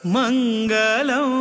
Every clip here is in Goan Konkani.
मंगलम।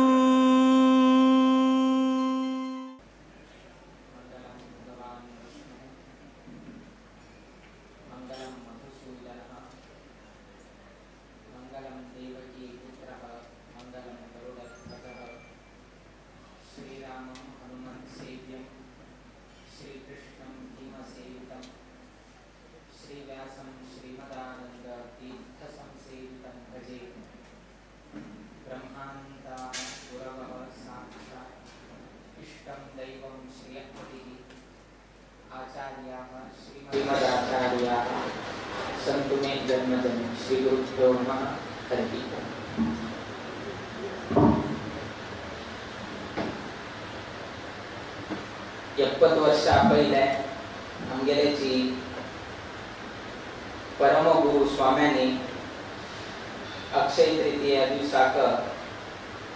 70 वर्षां पयलें आमगेल्याची परमगुरु स्वाम्यांनी अक्षय तृतीया दिवसाक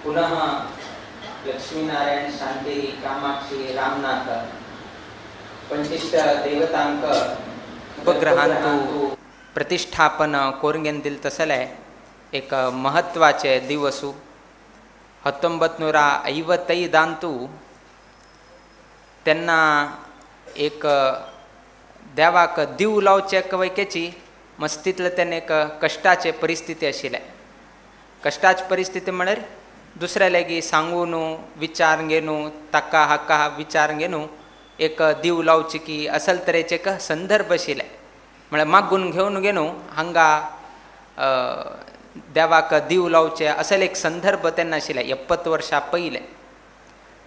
पुनः लक्ष्मीनारायण शांती कामाक्षी रामनाथ पंचिष्ट देवतांक उपग्रहांतु प्रतिष्ठापन कोरगेन दिल तसले एक महत्वाचे दिवसु 1955 तेन्ना एक देवाक दीव लावचे वैकेची मस्तीतले तेन्ना एक कश्टाचे परिस्थिती आशिल्ले। कश्टाची परिस्थिती म्हळ्यार दुसऱ्या लागीं सांगून विचार घेवन ताका हाका विचार घेवन एक दीव लावची की असल तरेचे एक संदर्भ आशिल्ले। म्हळ्यार मागून घेवन घेवन हांगा देवाक दीव लावचे असल एक संदर्भ तेन्ना आशिल्ले 70 वर्सां पयलें।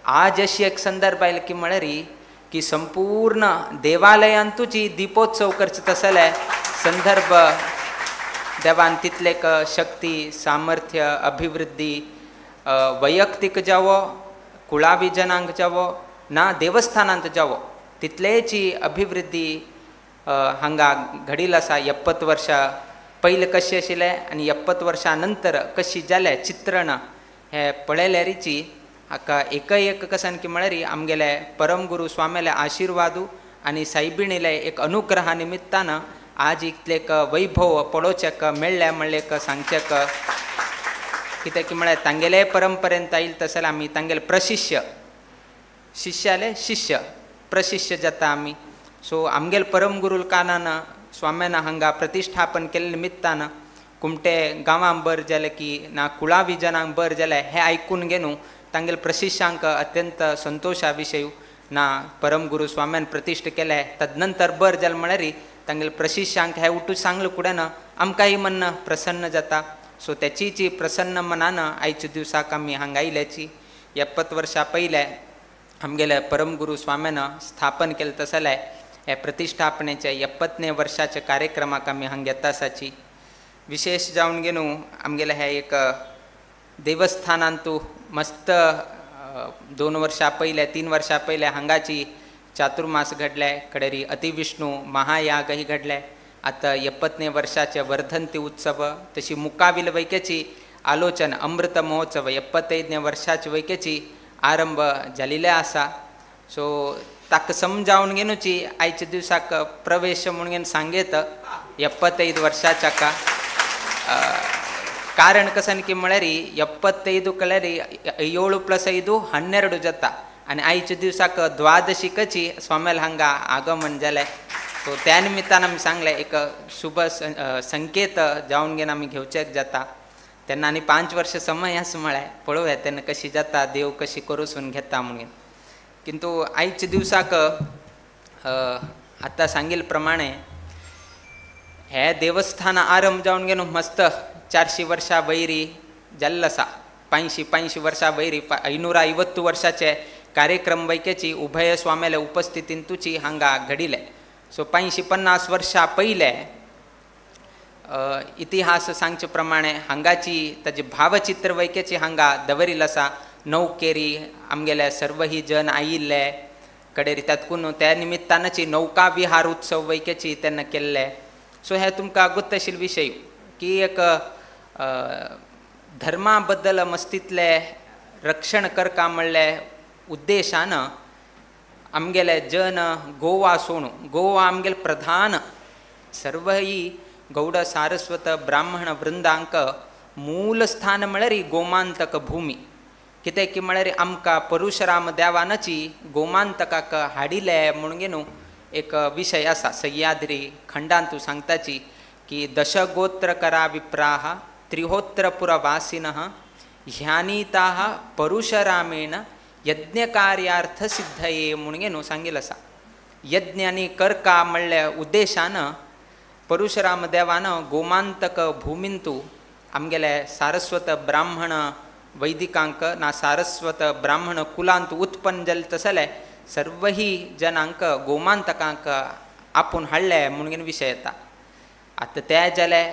आज अशी एक संदर्भ आयलो की म्हळ्यार की संपूर्ण देवालयांतूच दीपोत्सव करचे तसले संदर्भ देवान तितले एक शक्ती सामर्थ्य अभिवृद्धी वैयक्तीक जावो कुळावी जनांक जावो ना देवस्थानांत जावो तितलेची अभिवृद्धी हांगा घडील आसा। 70 वर्सां पयलें कशें आशिल्लें आनी 70 वर्सां नंतर कशी जालें चित्रण हें पळयल्यारीची हाका एक एक कसन की म्हळ्यार आमगेले परमगुरु स्वाम्याले आशिर्वादू आनी सायबिणीले एक अनुग्रहा निमित्तान आज इतले एक वैभव पळोवचेक मेळ्ळें म्हणलें एक सांगचेक कित्याक की म्हळ्यार तांगेले परंपरेन आयल तसले आमी तांगेले प्रशिष्य शिष्याले शिष्य प्रशिष्य जाता आमी। सो आमगेले परमगुरु कारणान स्वाम्यान हांगा प्रतिष्ठापन केल्ले निमित्तान कुमटे गांवांक बर जालें की ना कुळावी जनांक बर जालें हें आयकून घेवन तांगेले प्रशिष्यांक अत्यंत संतोशा विशय ना परमगुरु स्वाम्यान प्रतिष्ठ केले तदनंतर बर जालें म्हळ्यार तांगेले प्रशिष्यांक हें उठून सांगलें कुडेन आमकांय मन प्रसन्न जाता। सो तेची प्रसन्न मनान आयच्या दिवसाक आमी हांगा आयल्याची 70 वर्सां पयलें आमगेले परमगुरु स्वाम्यान स्थापन केलें तसलें हे प्रतिष्ठापनेचे 70 वर्साच्या कार्यक्रमाक आमी हांगा येता आसाची। विशेष जावन घेवन आमगेले हे एक देवस्थानांतू मस्त 2 वर्सां पयलें 3 वर्सां पयलें हांगाची चातुर्मास घडले कडेरी अतिविष्णू महायागही घडले। आतां 70 वर्साचे वर्धंती उत्सव तशी मुकाविल वैकेची आलोचन अमृत महोत्सव 75 वर्साचे वैकेची आरंभ जाल्ले आसा। सो ताका समजावन घेवची आयच्या दिवसाक प्रवेश म्हणून सांगेत 75 वर्साच्या का कारण कसन की म्हळ्यार 75 कल्यार 7 + 5 12 जाता आनी आयच्या दिवसाक द्वादशिकची स्वाम्याल हांगा आगमन जालें। सो त्या निमित्तान आमी सांगलें एक शुभ संकेत जावन घेवन आमी घेवचेक जाता तेन्ना आनी 5 वर्सां समय आसा म्हळ्यार पळोवया तेन्ना कशी जाता देव कशी करूसून घेता म्हणून। किंतु आयच्या दिवसाक आतां सांगिल्ले प्रमाणे हे देवस्थान आरंभ जावन घेवन मस्त 400 वर्सां वयरी जाल्लो आसा। 500 वर्सां वयरी 550 वर्साचे कार्यक्रम वैकेची उभय स्वाम्याले उपस्थितींतूची हांगा घडिले। सो 550 वर्सां पयले इतिहास सांगचे प्रमाणे हांगाची ताजे भावचित्र वैकेची हांगा दवरिल्लो आसा। नौकेरी आमगेले सर्वही जन आयिल्ले कडेरी तातूंत त्या निमित्तानची नौका विहार उत्सव वैकेची तेन्ना केल्ले। सो हे तुमकां गोत्तशील विशय की एक धर्मा बद्दल मस्तीतले रक्षण करका म्हणले उद्देशान आमगेले जन गोवा सोणू गोवा आमगेले प्रधान सर्वही गौड सारस्वत ब्राह्मण वृंदांक मूल स्थान म्हळ्यार गोमांतक भूमी. कित्याक की म्हळ्यार आमकां परशुराम देवानची गोमांतकाक हाडिले म्हणून न्हू एक विशय आसा. सह्याद्री खंडांतू सांगताची की दशगोत्रकरा विप्राः त्रिहोत्रपुरवासिनः ह्यानीताः परशुरामेण यज्ञकार्यार्थ सिद्धये म्हणून न्हू सांगिल्लें आसा. यज्ञ आनी करका म्हणल्या उद्देशान परशुराम देवान गोमांतक भुमींतू आमगेले सारस्वत ब्राह्मण वैदिकांक ना सारस्वत ब्राह्मण कुलांत उत्पन्न जाले तसले सर्वही जनांक गोमांतकांक आपूण हाडले म्हणून विशय येता. आतां ते जाले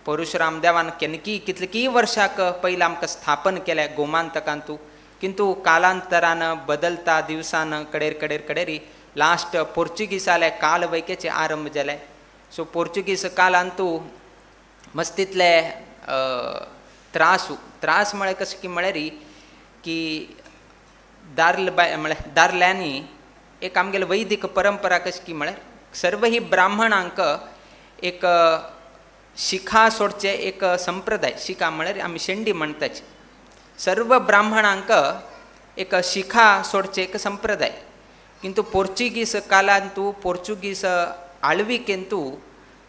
परशुराम देवान केन्ना कितलीं वर्सांक पयलीं आमकां स्थापन केलें गोमांतकांतू, किंतु कालांतरान बदलता दिवसान कडेर कडेर कडेरी लास्ट पोर्चुगीसाले काल वैकेचे आरंभ जाले. सो पोर्चुगीस कालांतू मस्तीतले त्रासू त्रास म्हळ्यार कशें की म्हळ्यार की दार्ल बाय म्हळ्यार दार्ल्यांनी एक आमगेले वैदीक परंपरा कशी की म्हळ्यार सर्व ही ब्राह्मणांक एक शिखा सोडचे एक संप्रदाय. शिखा म्हळ्यार आमी शेंडी म्हणटाची. सर्व ब्राह्मणांक एक शिखा सोडचे एक संप्रदाय. किंतु पोर्चुगीस कालांतू पोर्चुगीस आळविकेंतू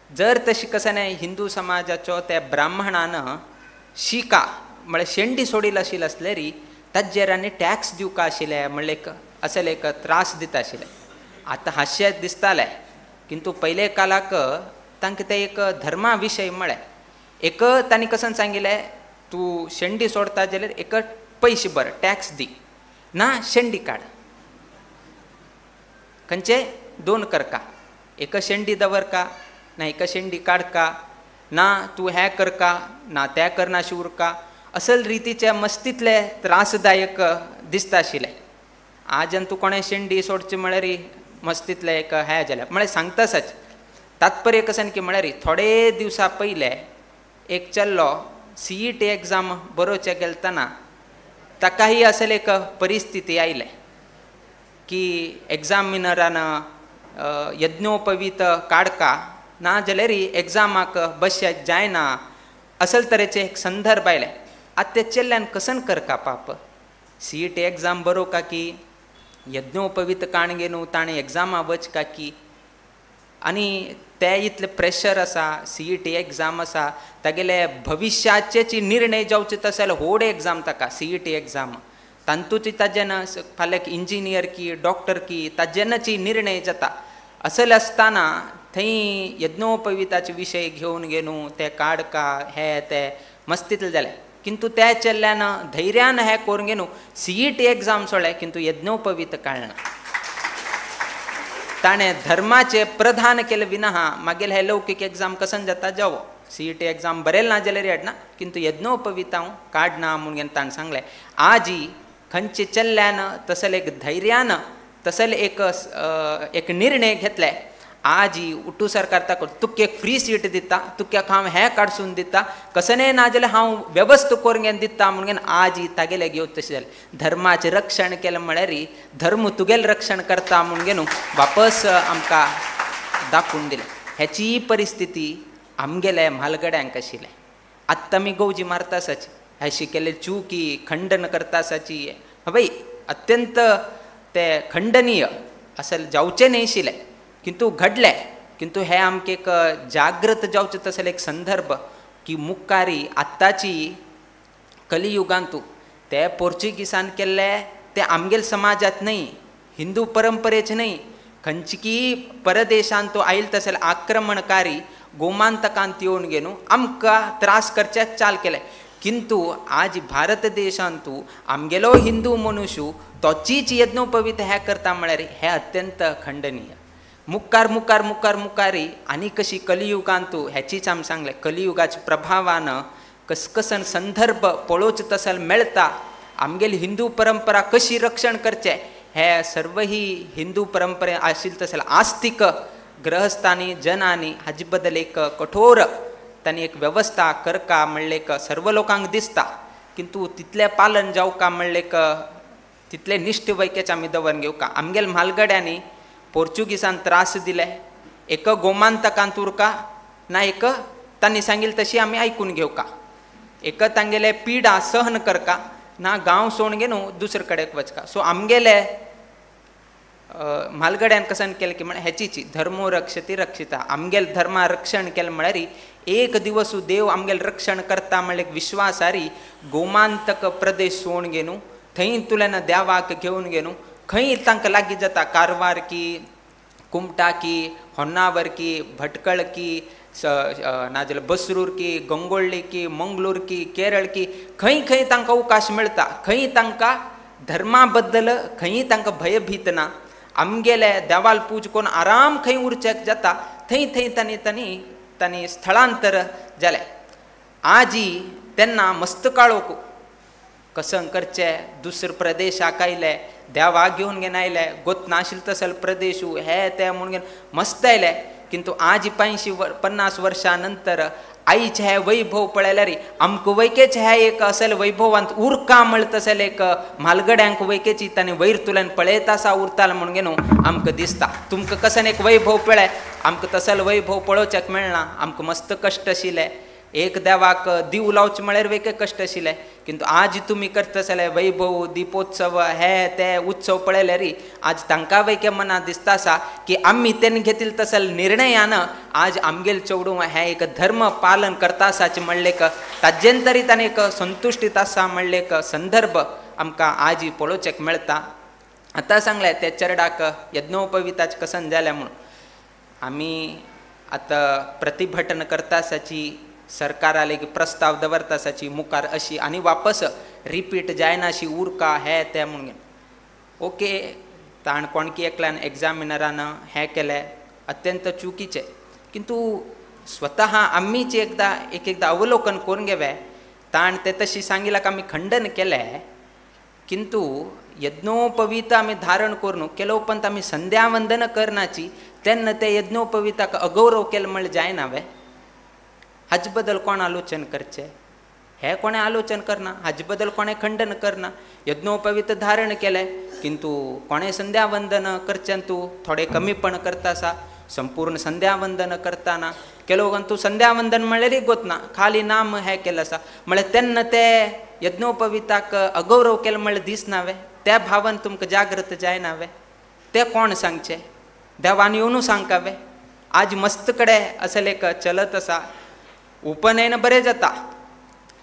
जर तशी कसं न्हय हिंदू समाजाचो त्या ब्राह्मणान शिका म्हळ्यार शेंडी सोडील आशिल्ली आसल्यारी ताजेर आनी टॅक्स दिवका आशिल्ले म्हणलें एक असले एक त्रास दिता आशिल्ले. आतां हास्य दिसतालें किंतु पयले कालाक तांकां तें एक धर्मा विशय म्हळें. एक तांणी कसन सांगिल्लें तूं शेंडी सोडता जाल्यार एक पयशे भर टॅक्स दी ना शेंडी काड. खंयचे दोन करका, एक शेंडी दवरका ना एक शेंडी काडका ना तूं हें करका ना तें करनाशी उरका असल रितीचे मस्तीतले त्रासदायक दिसता आशिल्लें. आज आनी तूं कोणें शेंडी सोडची म्हळ्यार मस्तीतलें एक हें जालें म्हळ्यार सांगतासच. तात्पर्य कशें की म्हळ्यार थोडे दिवसा पयले एक चल्लो CET exam बरोवचे गेलतना ताकाही असल एक परिस्थिती आयले की एग्जामिनरान यज्ञोपवीत काडका ना जाल्यार एग्जामाक बसया जायना असल तरेचे एक संदर्भ आयले. आतां ते चेल्ल्यान कसन करका पाप CET exam बरोवका की यज्ञोपवीत काण घेवन ताणें एग्जामा वचका की आनी ते इतले प्रेशर आसा CET exam आसा तागेले भविश्याचेच निर्णय जावचे तशें जाल्यार व्हड एग्जाम ताका CET exam तातूंत ताजेन फाल्यां इंजिनियर की डॉक्टर की ताजेनच निर्णय जाता. असल आसतना थंय यज्ञोपविताचे विशय घेवन घेवन ते काडका हे ते मस्तीतले जाले. किंतु त्या चेल्ल्यान धैर्यान हें करून घेवन CET exam सोडलें किंतु यज्ञोपवीत काडना. ताणें धर्माचें प्रधान केलें विना मागीर हे लौकीक एग्जाम कसन जाता जावो CET exam बरयल ना जाल्यार हाडना किंतु यज्ञोपवीत हांव काडना म्हणून ताणें सांगलें. आजी खंयचे चेल्ल्यान तसले एक धैर्यान तसले एक एक निर्णय घेतले. आजी उठू सरकार ताका तुका एक फ्री सीट दिता तुका हांव हें काडसून दिता कसनें ना जाल्यार हांव वेवस्था करून घेवन दिता म्हणून आजी तागेले घेवन तशें जालें. धर्माचें रक्षण केलें म्हळ्यार धर्म तुगेलें रक्षण करता म्हणून न्हू वापस आमकां दाखोवन दिलें. हेची परिस्थिती आमगेले म्हालगड्यांक आशिल्लें. आत्तां आमी गौजी मारता आसाची हेशी केल्ले चुकी खंडन करता आसाची हय अत्यंत ते खंडनीय अशें जावचें न्हय आशिल्लें किंतु घडलें. किंतु हे आमकां एक जागृत जावचें तसले एक संदर्भ की मुखारी आत्ताची कलियुगांतू ते पोर्चुगीसान केल्ले ते आमगेले समाजांत न्हय हिंदू परंपरेचे न्हय खंयची परदेशांत तो आयल तसले आक्रमणकारी गोमांतकांत येवन घेवन आमकां त्रास करचे चाल केले. किंतु आज भारत देशांतू आमगेलो हिंदू मनुष्य तोचीच यज्ञोपवीत हें करता म्हळ्यार हें अत्यंत खंडनीय. मुखार मुखार मुखार मुखारी आनी कशी कलियुगांतू हेचीच आमी सांगलें कलियुगाच्या प्रभावान कसकसन संदर्भ पळोवचो तसो मेळटा. आमगेली हिंदू परंपरा कशी रक्षण करचें हे सर्वही हिंदू परंपरे आशिल्ले तशें आस्तिक गृहस्थांनी जनांनी हाजे बद्दल एक कठोर तांणी एक वेवस्था करका म्हणलें एक सर्व लोकांक दिसता किंतु तितलें पालन जावका म्हणलें एक तितलें निश्ठ वैकेच आमी दवरून घेवका. आमगेले म्हालगड्यांनी पोर्चुगीसान त्रास दिले एक गोमांतकांत उरका ना एक तांणी सांगिल्लें तशी आमी आयकून घेवका. एक तांगेले पिडा सहन करका ना गांव सोडून घेवन दुसरे कडेक वचका. सो आमगेले म्हालगड्यान कसन केलें की म्हळ्यार हेचीची धर्मो रक्षती रक्षिता, आमगेल धर्मा रक्षण केलें म्हळ्यार एक दिवस देव आमगेल रक्षण करता म्हणल्यार एक विश्वासारी गोमांतक प्रदेश सोडून घेवन थंय तुल्यान देवाक घेवन घेवन खंय तांकां लागीं जाता, कारवार की, कुमटा की, होन्नावर की, भटकळ की, नाजाल्यार बसरूर की, गंगोळ्ळी की, मंगलोर की, केरळ की, खंय खंय तांकां अवकाश मेळटा, खंय तांकां धर्मा बद्दल खंय तांकां भयभीत ना, आमगेले देवाल पूज करून आराम खंय उरचेक जाता थंय थंय तांणी तांणी तांणी स्थळांतर जालें. आजी तेन्ना मस्त काळोख कसं करचे, दुसरे प्रदेशाक आयले, देवाक घेवन घेवन आयले, गोत नाशिल्ले तसले प्रदेशू हे ते म्हणून घेवन मस्त आयले. किंतु आज 85-50 वर्षां नंतर आईचे हे वैभव पळयल्यार आमकां वैकेचे हे एक असल वैभवांत उरका म्हळ्यार तसले एक म्हालगड्यांक वैकेची तांणी वयर तुल्यान पळयत आसा उरताल म्हणून घेवन आमकां दिसता. तुमकां कसन एक वैभव पळय, आमकां तसल वैभव पळोवच्याक मेळना, आमकां मस्त कश्ट आशिल्ले, एक देवाक दीव लावचें म्हळ्यार वेगळे कश्ट आशिल्ले. किंतु आज तुमी करता जाल्यार वैभव दीपोत्सव हे ते उत्सव पळयल्यार आज तांकां वैके मनां दिसता आसा की आमी तेन्ना घेतिल्ले तसले निर्णयान आज आमगेल चेडूं हें एक धर्म पालन करता आसाचें म्हणलें एक ताजेन तरी ताणें एक संतुश्टीत आसा म्हणलें एक संदर्भ आमकां आज पळोवचेक मेळटा. आतां सांगलें त्या चेरडाक यज्ञोपविताचें कसन जालें म्हूण आमी आतां प्रतिभटन करता आसाची, सरकाराले प्रस्ताव दवरता आसाची मुखार अशी आनी वापस रिपीट जायना अशी उरका हे ते म्हणून. ओके, ताण कोणकी एकल्यान एग्जामिनरान हें केलें अत्यंत चुकीचें, किंतु स्वतः आमीच एकदां एक एकदां अवलोकन करून घेवे. ताण ते तशी सांगिलाक आमी खंडन केलें, किंतु यज्ञोपवीत आमी धारण करून केलो उपरांत आमी संध्यावंदन करनाची तेन्ना ते यज्ञोपविताक अगौरव केलें म्हळ्यार जायना वे. हाजे बद्दल कोण आलोचन करचें, हें कोणें आलोचन करना, हाजे बद्दल कोणें खंडन करना. यज्ञोपवीत धारण केलें किंतु कोणें संध्यावंदन करचें तूं थोडें कमीपण करता आसा, संपूर्ण संध्यावंदन करताना केलो तूं संध्यावंदन म्हणल्यारय गोतना, खाली नाम हें केलें आसा म्हळ्यार तेन्ना ते यज्ञोपविताक अगौरव केलें म्हळ्यार दिसना वे, त्या भावन तुमकां जागृत जायना वे. तें कोण सांगचें, देवान येवनू सांगका वे. आज मस्त कडेन असलें एक चलत आसा, उपनयन बरें जाता,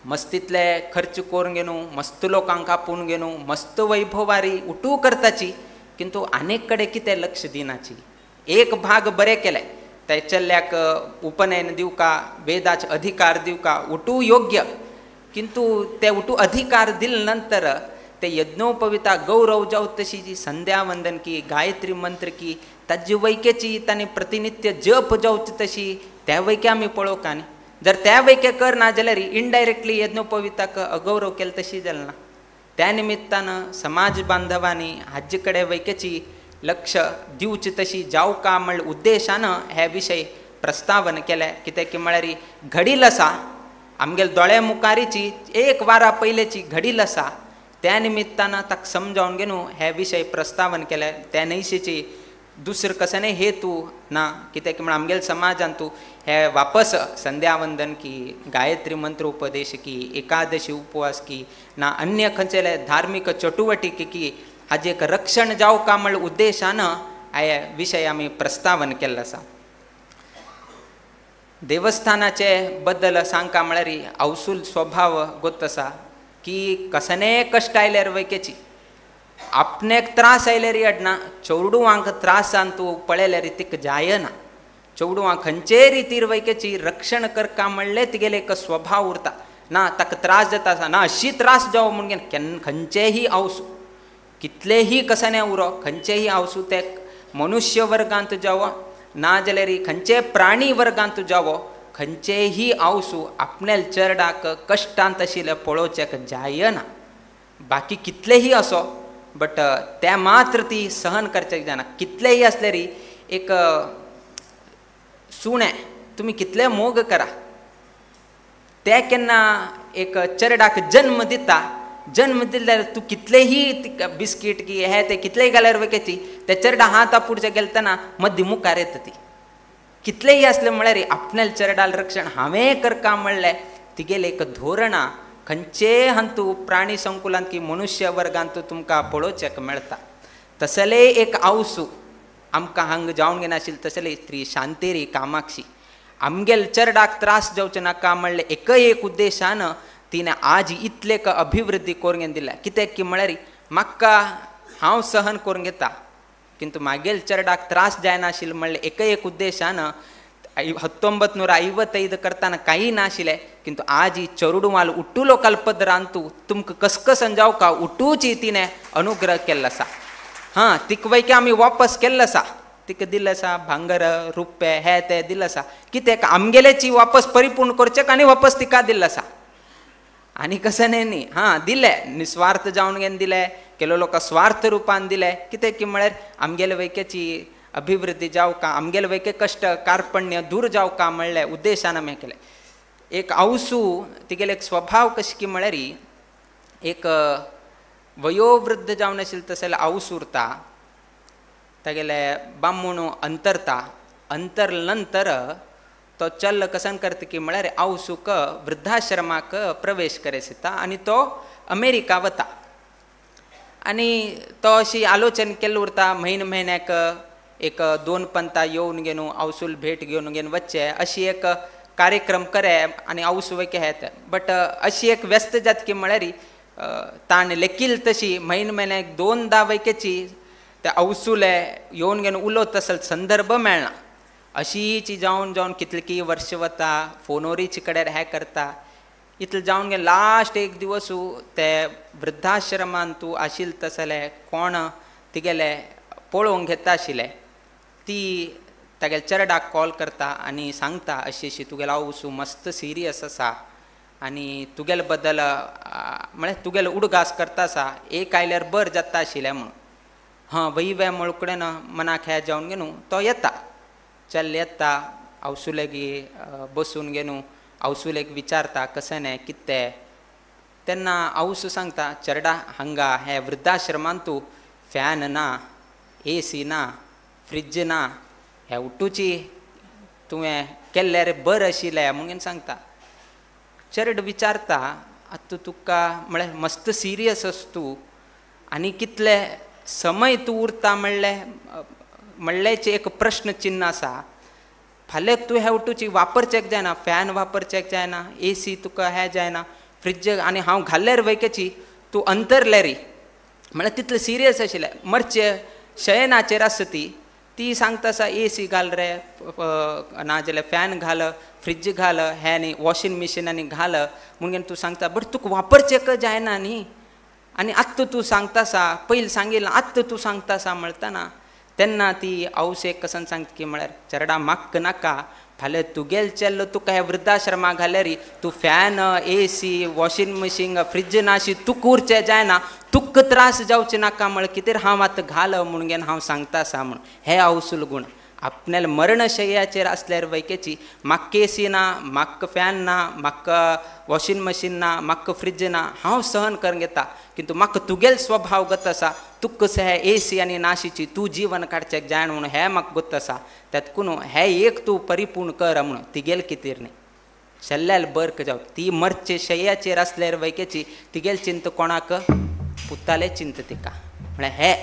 मस्तीतले खर्च करून घेवन मस्त लोकांक आपोवन घेवन मस्त वैभवारी उठू करताची, किंतु आनेक कडेन कितें लक्ष दिनाची. एक भाग बरें केलें त्या चल्याक उपनयन दिवका, वेदाचे अधिकार दिवका, उठू योग्य, किंतु ते उठू अधिकार दिले नंतर ते यज्ञोपविता गौरव जावं तशी जी संध्यावंदन की, गायत्री मंत्र की, ताजी वैकेची ताणें प्रतिनित्य जप जावची तशी त्या वैके आमी पळोवंक न्ही. जर त्या वैके करना जाल्यार इनडायरेक्टली यज्ञोपविताक अगौरव केलें तशी जालें ना. त्या निमित्तान समाज बांधवांनी हाजे कडेन वैकेची लक्ष दिवची तशी जावका म्हळ्या उद्देशान हे विशय प्रस्तावन केलें. कित्याक की म्हळ्यार घडील आसा आमगेले दोळे मुखारीची एक वारा पयलेची घडील आसा, त्या निमित्तान ताका समजावन घेवन हे विशय प्रस्तावन केलें. त्या न्हयशीची दुसरें कसलें हेतू ना, कित्याक म्हळ्यार आमगेले समाजांत तूं हे वापस संध्यावंदन की, गायत्री मंत्र उपदेश की, एकादशी उपवास की ना अन्य खंयचेले धार्मीक चटुवटिके की हाजें एक रक्षण जावका म्हळ्या उद्देशान हे विशय आमी प्रस्तावन केल्लो आसा. देवस्थानाचे बद्दल सांगका म्हळ्यार आवसूल स्वभाव गोत आसा की कसलेय कश्ट आयल्यार वैकेची आपण्याक त्रास आयल्यार अडना, चेडवांक त्रासान तूं पळयल्यार तिका जायना, चेडवां खंयचेय रितीर वैकेची रक्षण करका म्हणलें तिगेलें एक स्वभाव उरता ना, ताका त्रास जाता आसा ना अशी त्रास जावं म्हणून केन्ना खंयचेय आवसू कितलेही कसने उरो खंयचेय आवसू ते मनुष्य वर्गांत जावो ना जाल्यार खंयचे प्राणी वर्गांत जावो खंयचेय आवसू आपण्याल चेरडाक कश्टांत आशिल्लें पळोवच्याक जायना. बाकी कितलेही असो बट त्या मात्र ती सहन करच्याक जायना. कितलेही आसल्यार एक सुणें तुमी कितले मोग करा ते केन्ना एक चेरडाक जन्म दिता, जन्म दिल्यार तूं कितलेही बिस्कीट की हे ते कितलेय घाल्यार वकेची ते चेरडा हाता पुढच्या गेलतना मदीं मुखार येता ती. कितलेही आसले म्हळ्यार आपण्याल चेरडाल रक्षण हांवें करका म्हणलें तिगेले एक धोरणां खंयचेय हांतू प्राणी संकुलांत की मनुष्य वर्गांत तुमकां पळोवचेक मेळटा. तसले एक आवसू आमकां हांग जावन घेनाशिल्ले तसले स्त्री शांतेरी कामाक्षी आमगेल चरडाक त्रास जावचे नाका म्हणलें एकय एक उद्देशान तिणें आज इतले अभिवृद्धी करून दिल्या. कित्याक की म्हळ्यार म्हाका हांव सहन करून घेता किंतु मागेल चरडाक त्रास जायनाशिल्लें म्हणलें एकय एक उद्देशान 1955 करताना काही नाशिल्लें किंतु आज ही चरुडुमाल उट्टुलो कल्पदरांतू तुमकां कसकसन जावका उठूची तिणें अनुग्रह केल्लो आसा. हां तिका वैके आमी वापस केल्लो आसा, तिका दिल्लें आसा भांगर रुप्पे हे ते दिल्लें आसा, कित्याक आमगेलेची वापस परिपूर्ण करचें आनी वापस तिका दिल्लें आसा. आनी कशें न्ही न्ही हां दिलें निस्वार्थ जावन घेवन दिलें, केलो लोकां स्वार्थ रुपान दिलें, कित्याक की म्हळ्यार आमगेले वैकेची अभिवृद्धी जावका आमगेले वैके कश्ट कार्पण्य दूर जावका म्हणलें उद्देशान आमी केलें. एक आवसू तिगेले एक स्वभाव कशें की म्हळ्यार एक वयोवृद्ध जावन आशिल्लें तसलें आवस उरता, तागेले बामूण अंतरता, अंतर नंतर तो चल कसन करता की म्हळ्यार आवसूक वृद्धाश्रमाक प्रवेश करेसता आनी तो अमेरिका वता आनी तो अशी आलोचन केल्लो उरता म्हयने म्हयन्याक एक दोन पंता येवन घेवन आवसूल भेट घेवन घेवन वचचें अशी एक कार्यक्रम करे आनी आवसू वयके येता. बट अशी एक व्यस्त जात की म्हळ्यार ताणें लेखील तशी म्हयने म्हयन्याक दोनदा वैकेची त्या आवसुले येवन घेवन उलोवत तसो संदर्भ मेळना. अशीच जावन जावन कितलीं वर्स वता फोनोरीच कडेन हें करता इतलें जावन गेलें लास्ट एक दिवस ते वृद्धाश्रमान तूं आशिल्लें तसलें कोण तिगेलें पळोवंक घेता आशिल्लें ती तागेले चरडाक कॉल करता आनी सांगता अशी अशी तुगेलो आवसू मस्त सिरियस आसा आनी तुगेले बद्दल म्हळ्यार तुगेलो उडगास करता आसा एक आयल्यार बरें जाता आशिल्लें म्हणून. हां वय वे म्हळ कडेन मनाक हें जावन घेवन तो येता चल येता आवसुलेगी बसून घेवन आवसुलेक विचारता कशें न्ही कितें तेन्ना आवसू सांगता चरडा हांगा हे वृद्धाश्रमांतू फॅन ना, एसी ना, फ्रिज ना, हे उठूची तुवें केल्ल्यार बरें आशिल्लें म्हणून सांगता. चरड विचारता आतां तुका म्हळ्यार मस्त सिरियस आस तूं आनी कितले समय तूं उरता म्हणलें म्हणल्याचें एक प्रश्न चिन्न आसा. फाल्यां तूं हे उठूची वापरचेक जायना, फॅन वापरचेक जायना, एसी तुका हें जायना, फ्रिज आनी हांव घाल्ल्यार वैकेची तूं अंतरलेरी म्हळ्यार तितलें सिरियस आशिल्लें मरचे शयनाचेर आसा ती ती सांगता आसा एसी घाल रे नाजाल्यार फॅन घाल, फ्रिज घाल, हें न्ही वॉशिंग मशीन आनी घाल म्हणून तूं सांगता बट तुका वापरचेक जायना न्ही आनी आत्तां तूं सांगता आसा पयलीं सांगिल्लें आत्तां तूं सांगता आसा म्हणटना तेन्ना ती आवस एक कसन सांगता की म्हळ्यार चरडा माक्क नाका फाल्यां तुगेल चेल्लो तुका ह्या वृद्धाश्रमा घाल्यार तूं fan AC washing machine fridge नाशी तुका उरचें जायना तुका त्रास जावचें नाका म्हळ्यार कितें हांव आतां घाल म्हणून घेवन हांव सांगता आसा म्हणून. हे आवसूल गूण आपल्याला मरणशय्याचेर आसल्यार वैकेची म्हाका एसी ना, म्हाका फॅन ना, म्हाका वॉशिंग मशीन ना, म्हाका फ्रिज ना, हांव सहन करून घेता किंतु म्हाका तुगेल स्वभाव गत आसा तुका कशें हें एसी आनी नाशीची तूं जीवन काडचें जायना म्हणून हें म्हाका गोत आसा तेतकून हें एक तूं परिपूर्ण कर म्हणून तिगेल कितें न्ही शेल्ल्याल बर्क जावं ती मरचे शय्याचेर आसल्यार वैकेची तिगेल चिंत कोणाक पुताले चिंत तिका म्हळ्यार हे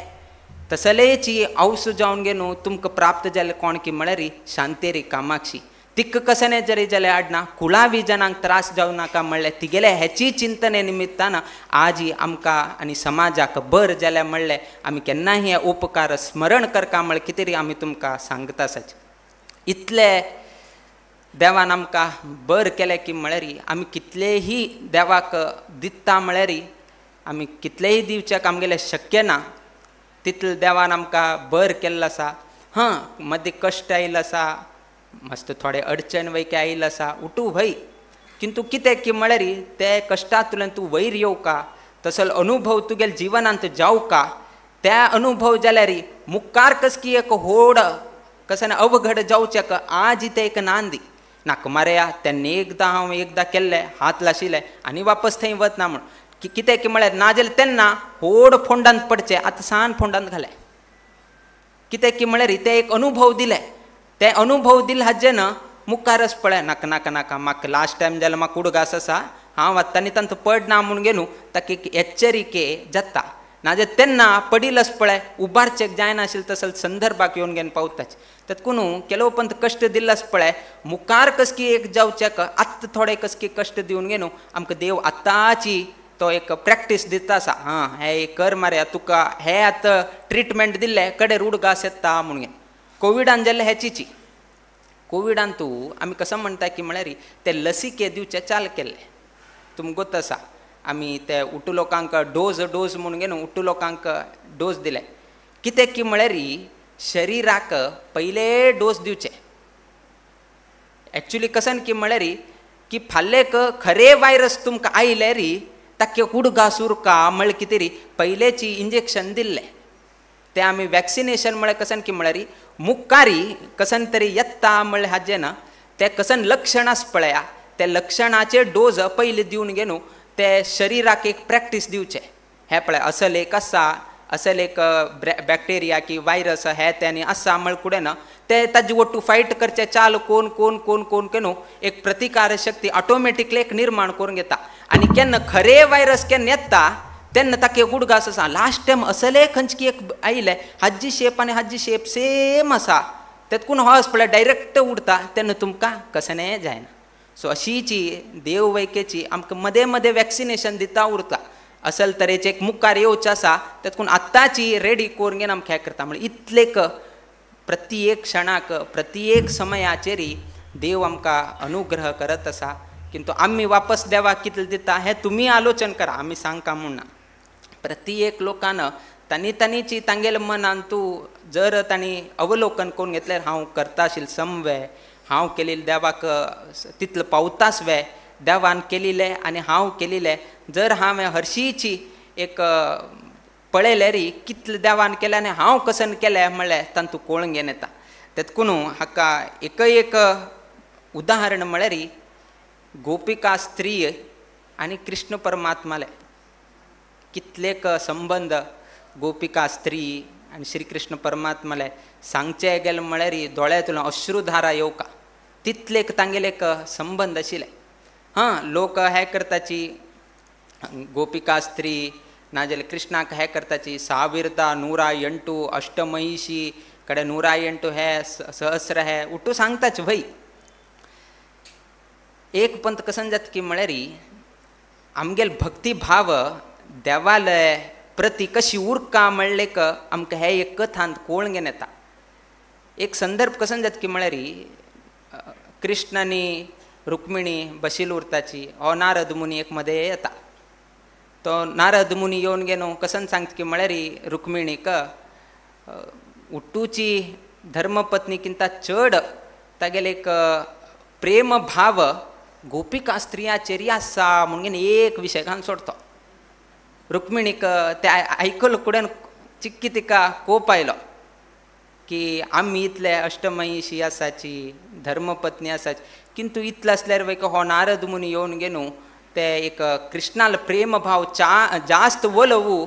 तसलेची आवसू जावन घेवन तुमकां प्राप्त जालें कोण की म्हळ्यार शांतेरी कामाक्षी. तिका कशें जरी जाल्यार आडना कुळावी जनांक त्रास जावं नाका म्हणलें तिगेले हेची चिंतने निमित्तान आज आमकां आनी समाजाक बरें जालें म्हणलें आमी केन्नाय हे उपकार स्मरण करका म्हळ्यार कितें तरी आमी तुमकां सांगता आसाच. इतले देवान आमकां बरें केलें की म्हळ्यार आमी कितलेही देवाक दिता म्हळ्यार आमी कितलेय दिवच्याक आमगेलें शक्य ना तितलें देवान आमकां बरें केल्लें आसा. हां मदीं कश्ट आयिल्लो आसा, मस्त थोडे अडचण वैके आयिल्लो आसा उठू भय किंतु कितें की म्हळ्यार ते कश्टांतल्यान तूं वयर येवका तसो अनुभव तुगेल्या जिवनांत जावका त्या अनुभव जाल्यार मुखार कसकी एक होड कशें ना अवघड जावचें आज तें एक नांदी नाका मारया तेन्ना एकदां हांव एकदां केल्लें हात लाशिल्लें आनी वापस थंय वतना म्हूण कितें की म्हळ्यार नाजाल्यार तेन्ना होड फोंडांत पडचें आतां सान फोंडांत घालें कितें की म्हळ्यार तें एक अनुभव दिलें ते अनुभव दिले हाजें ना मुखारच पळय नाका नाका नाका म्हाका लास्ट टायम जाल्यार म्हाका उडगास आसा हांव आतां आनी तांकां पडना म्हूण घेवन ताका एक एच्चरिके जाता. नाजाल्यार तेन्ना पडिलच पळय उबारचेक जायनाशिल्लें तसो संदर्भाक येवन घेवन पावताच. तेतकून केलो पंत कश्ट दिल्लच पळय मुखार कसकी एक जावच्याक आत्तां थोडे कसकी कश्ट दिवन घेवन आमकां देव आतांची तो एक प्रॅक्टीस दिता आसा. हां हे कर मारे तुका हे आतां ट्रिटमेंट दिल्ले कडेर उडगास येता म्हणून. कोविडान जाल्ले हेचीची कोविडान तूं आमी कसो म्हणटा की म्हळ्यार ते लसिके दिवचे चाल केल्ले तुमकां गोत आसा. आमी ते उटू लोकांक डोज डोज म्हणून घेवन उटू लोकांक डोज दिले कित्याक की म्हळ्यार शरिराक पयले डोस दिवचे. एक्चुली कसन की म्हळ्यार की फाल्लेक खरे वायरस तुमकां आयले री ताके उडगास उरका म्हळ्यार कितें री पयलेची इंजेक्शन दिल्लें तें आमी वॅक्सिनेशन म्हळ्यार कसन की म्हळ्यार मुखारी कसन तरी येता म्हळ्यार हाजें ना तें कसन लक्षणां पळया त्या लक्षणाचे डोज पयले दिवन घेवन ते शरिराक एक प्रॅक्टीस दिवचे. हें पळय असल एक आसा असल एक बॅक्टेरिया की वायरस हे तें आनी आसा म्हळ्यार कुडें ना ते ताजे वट्टू फायट करचे चाल कोण कोण कोण कोण केन्ना एक प्रतिकार शक्ती ऑटोमॅटिकली एक निर्माण करून घेता. आनी केन्ना खरे वायरस केन्ना येता तेन्ना ताका एक उडगास आसा लास्ट टायम असले खंयची एक आयले हाजी शेप आनी हाजी शेप सेम आसा तेतकून हो पळय डायरेक्ट उडता तेन्ना तुमकां कसनें जायना. सो अशीची देव वैकेची आमकां मदें मदें वॅक्सिनेशन दिता उरता असल तरेचे एक मुखार येवचें आसा तेतकून आत्तांची रेडी करून घेवन आमकां हें करता. म्हळ्यार इतलेक प्रति एक क्षणाक प्रति एक समयाचेर देव आमकां अनुग्रह करत आसा. किंतु आमी वापस देवाक कितले दिता हें तुमी आलोचन करा, आमी सांगका म्हूण ना. प्रति एक लोकान तांणी तांणीची तांगेले मनान तूं जर तांणी अवलोकन करून घेतल्यार हांव करता आशिल्लें समवे हांव केलेलें देवाक तितलें पावतास वे देवान केलिलें आनी हांव केलिलें जर हांवें हरशीची एक पळयलें री कितलें देवान केलें आनी हांव कसन केलें म्हळ्यार तांतूं कोळ घेवन येता. तेतकून हाका एक एक उदाहरण म्हळ्यार गोपिका स्त्री आनी कृष्ण परमात्माले कितलेक संबंद गोपिका स्त्री आनी श्रीकृष्ण परमात्माले सांगचे गेले म्हळ्यार दोळ्यांतल्यान अश्रुधारा येवका तितलेक तांगेले एक संबंद आशिल्ले. हां लोक हे करताची गोपिका स्त्री नाजाल्यार कृष्णाक हे करताची ಸಾವಿರದ नूरा ಎಂಟು अष्टमहिषी कडे 108 हे सहस्र हे उठू सांगताच भई. एक पंत कसन जाता की म्हळ्यार आमगेल भक्तिभाव देवालय प्रति कशी उरका म्हणलेक आमकां हे एक कथांत कोळ घेवन येता. एक संदर्भ कसन जाता की म्हळ्यार कृष्ण आनी रुक्मिणी बशील उरताची हो नारद मुनी एक मदें येता. तो नारद मुनी येवन घेवन कसन सांगता की म्हळ्यार रुक्मिणीक उट्टूची धर्मपत्नीकिंता चड तागेले एक प्रेमभाव गोपिका स्त्रियाचेर आसा म्हणून एक विशय घालून सोडतो. रुक्मिणीक ते आयकल कुडेन चिक्की तिका कोप आयलो की आमी इतले अष्टमहिषी आसाची धर्मपत्नी आसाची किंतु इतलें आसल्यार वय हो नारद मुनी येवन घेवन ते एक कृष्णाल प्रेमभाव जास्त वलवू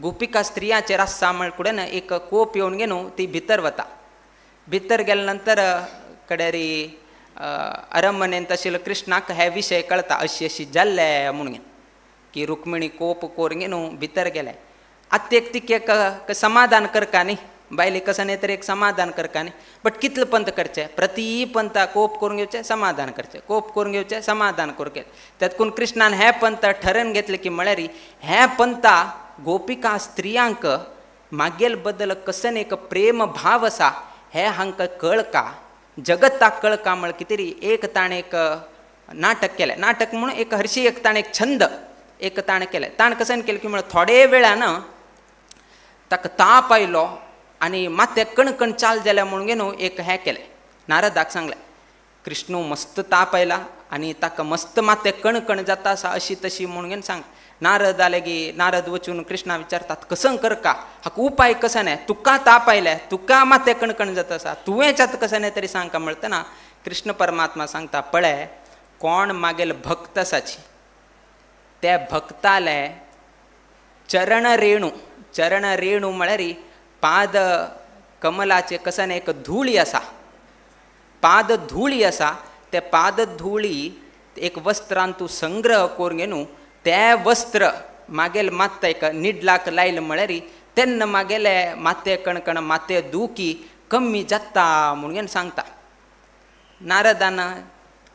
गोपिका स्त्रियाचेर आसा म्हळ्यार कुडेन एक कोप येवन घेवन ती भितर वता. भितर गेले नंतर कडेरी अरमनेंत आशिल्लो कृष्णाक हे विशय कळता अशी अशी जाल्ले म्हणून की रुक्मिणी कोप करून घेवन भितर गेले. आतां एक तिका एक समाधान करका न्ही बायले कसं न्ही तर एक समाधान करका न्ही बट कितले पंत करचे प्रति पंत कोप करून घेवचे समाधान करचे कोप करून घेवचे समाधान करून घेवचे. तेतकून कृष्णान हे पंत ठरन घेतले की म्हळ्यार हे पंता गोपिका स्त्रियांक मागेल बद्दल कसन एक प्रेम भाव आसा हे हांकां कळका जगताक कळका म्हळ्यार कितें री एक ताणें एक नाटक केलें. नाटक म्हणून एक हरशी एक ताणें एक छंद एक ताणें केलें. ताणें कसन केलें की म्हळ्यार थोडे वेळान ताका ताप आयलो आनी माथ्याक कणकण चाल जाल्या म्हणून घेवन एक हें केलें. नारदाक सांगलें कृष्णू मस्त ताप आयला आनी ताका मस्त माथ्याक कणकण जाता आसा अशी तशी म्हणून घेवन सांग. नारद आले की नारद वचून कृष्णा विचारतात कसं करका हाका उपाय कसं न्ही तुका ताप आयले तुका माथ्याक कणकण जाता आसा तुवेंच आतां कसं न्ही तरी सांगका म्हणटना कृष्ण परमात्मा सांगता पळय कोण मागेल भक्त आसाची त्या भक्ताले चरण रेणू चरण रेणू म्हळ्यार पाद कमलाचे कसन एक धुळी आसा पाद धुळी आसा ते पादधुळी एक वस्त्रान तूं संग्रह करून घेवन ते वस्त्र मागेल मात्तेक निडलाक लायलें म्हळ्यार तेन्ना मागेले माते कणकण माते दुखी कमी जाता म्हणून सांगता. नारदान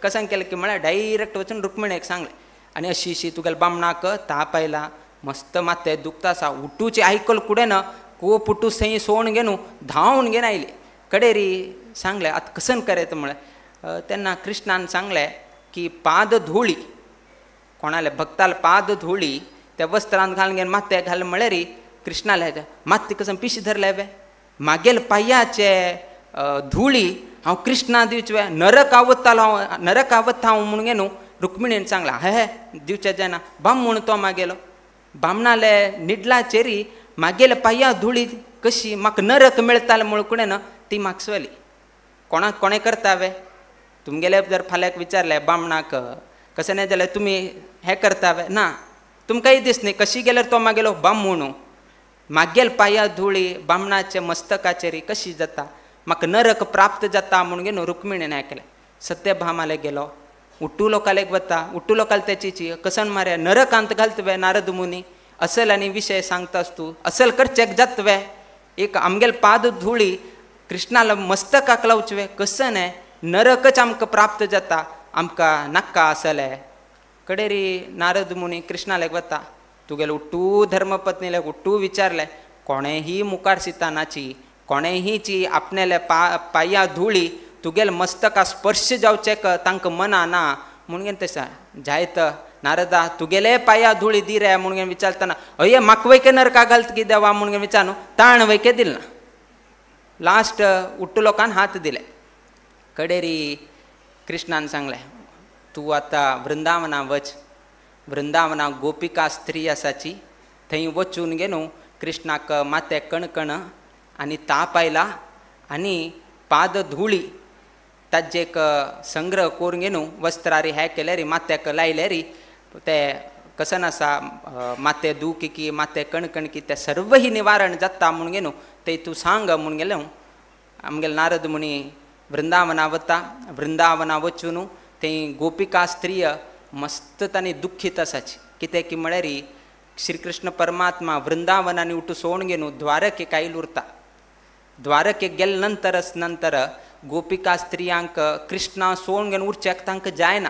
कशें केलें की म्हळ्यार डायरेक्ट वचून रुक्मिणीक सांगलें आनी अशी अशी तुगेले बामणाक ताप आयला मस्त माते दुखता आसा. उठूचे आयकल कुडें ना कोप उठू सई सोण घेवन धांवन घेवन आयली कडेरी सांगलें आतां कसन करयत म्हळ्यार तेन्ना कृष्णान सांगलें की पादधुळी कोणाले भक्ताल पादधुळी त्या वस्त्रांत घालून घेवन मात्या घाल म्हळ्यार कृष्णाले मात्य कसन पिशी धरले वे मागेल पांयाचे धुळी हांव कृष्णा दिवचे नरक आवतालो हांव नरक आवता हांव म्हणून न्हू रुक्मिणीन सांगलां हे दिवचे जायना बामण तो मागेलो बामणाले निडलाचेरी मागेले पांया धुळी कशी म्हाका नरक मेळटाले म्हूण कुणें न्हू ती मागसली. कोणाक कोणें करता वे तुमगेले जर फाल्याक विचारलें बामणाक कशें न्ही जाल्यार तुमी हें करता वे ना तुमकांय दीस न्ही कशी गेल्यार तो मागेलो बामणू मागेल पांया धुळी बामणाचे मस्तकाचेरी कशी जाता म्हाका नरक प्राप्त जाता म्हणून न्हू रुक्मिणीन हें केलें. सत्यभामाले गेलो उट्टू लोकालेक वता उट्टू लोकाल तेची कसन मारे नरकांत घालत वे नारद मुनी असल आनी विशय सांगतास तूं असल करचेक जात वे एक आमगेल पाद धुळी कृष्णाला मस्तकाक लावचे वे कसन न्ही नरकच आमकां प्राप्त जाता आमकां नाका आसलें. कडेरी नारद मुनी कृष्णालेक वता तुगेले उट्टू धर्मपत्नीले उट्टू विचारलें कोणेंही मुखार सितानाची कोणेंहीची आपणेले पांया धुळी तुगेले मस्तका स्पर्श जावचें तांकां मना ना म्हणून तशें जायत नारदा तुगेले पांया धुळी दी रे म्हणून विचारतना अये म्हाका वयके नरका घालत की देवा म्हणून विचार न्हू ताण वयके दिल ना. लास्ट उट्टू लोकान हात दिले. कडेरी कृष्णान सांगलें तूं आतां वृंदावना वच वृंदावना गोपिका स्त्री आसाची थंय वचून घेवन कृष्णाक माते कणकण आनी ताप आयला आनी पादधुळी ताजे एक संग्रह करून घेवन वस्त्रारी हें केल्यारी मात्याक लायल्यारी ते कसन आसा माते दुखी की माते कणकण की ते सर्वही निवारण जाता म्हणून घेवन ते तूं सांग म्हणून गेलें. आमगेले नारद मुनी वृंदावना वता वृंदावना वचून थंय गोपिका स्त्रीय मस्त तांणी दुख्खीत आसाची कितें की म्हळ्यार श्रीकृष्ण परमात्मा वृंदावनानी उठू सोडून घेवन द्वारकेक आयल उरता. द्वारकेक गेले नंतरच नंतर गोपिका स्त्रियांक कृष्णा सोडून घेवन उरच्याक तांकां जायना.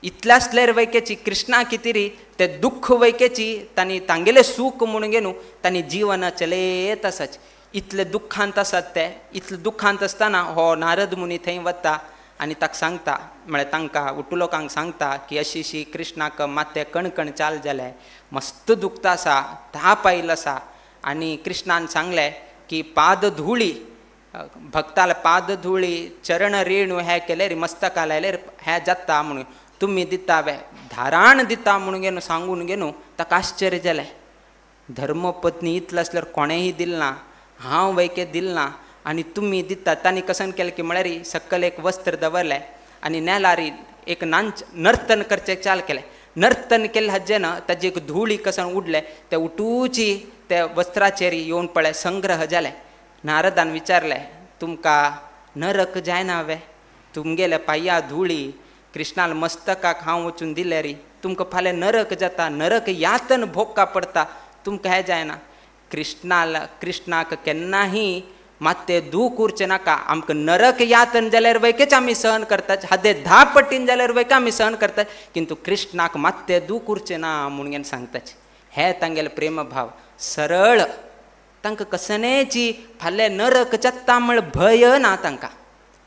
इतल्याच लेर वैकेची कृष्णा कितें ते दुख्ख वैकेची तांणी तांगेलें सूख म्हणून घेवन तांणी जीवन चलयत आसाची. इतले दुख्खांत आसात ते इतले दुख्खांत आसतना हो नारद मुनी थंय वता आनी ताका सांगता म्हळ्यार तांकां उट्टू लोकांक सांगता की अशी अशी कृष्णाक माते कणकण चाल जालें मस्त दुखता आसा ताप आयलो आसा आनी कृष्णान सांगलें की पादधुळी भक्ताल पादधुळी चरण रेणू हें केल्यार मस्तका लायल्यार हें जाता म्हणून तुमी दिता वे धाराण दिता म्हणून घेवन सांगून घेवन ताका आश्चर्य जालें. धर्मपत्नी इतलें आसल्यार कोणेंय दिल ना हांव वैके दिल ना आनी तुमी दिता. तांणी कसन केलें की म्हळ्यार सकयल एक वस्त्र दवरलें आनी नेलारी एक नाच नर्तन करचें चाल केलें. नर्तन केलें हाजें ना ताजी एक धुळी कसन उडलें ते उठूची ते वस्त्राचेर येवन पळय संग्रह जालें. नारदान विचारलें तुमकां नरक जायना वे तुमगेले पांया धुळी कृष्णाल मस्तकाक हांव वचून दिल्यारी तुमकां फाल्यां नरक जाता नरक यातन भोगका पडटा तुमकां हें जायना. कृष्णाल कृष्णाक केन्नाही मात्ते दूख उरचें नाका आमकां नरक यातन जाल्यार वैकेच आमी सहन करतात हादे 10 पटीन जाल्यार वैका आमी सहन करतात किंतु कृष्णाक मात्ते दूख उरचें ना म्हणून सांगताच. हे तांगेले प्रेमभाव सरळ तांकां कसनेची फाल्यां नरक जाता म्हळ भंय ना तांकां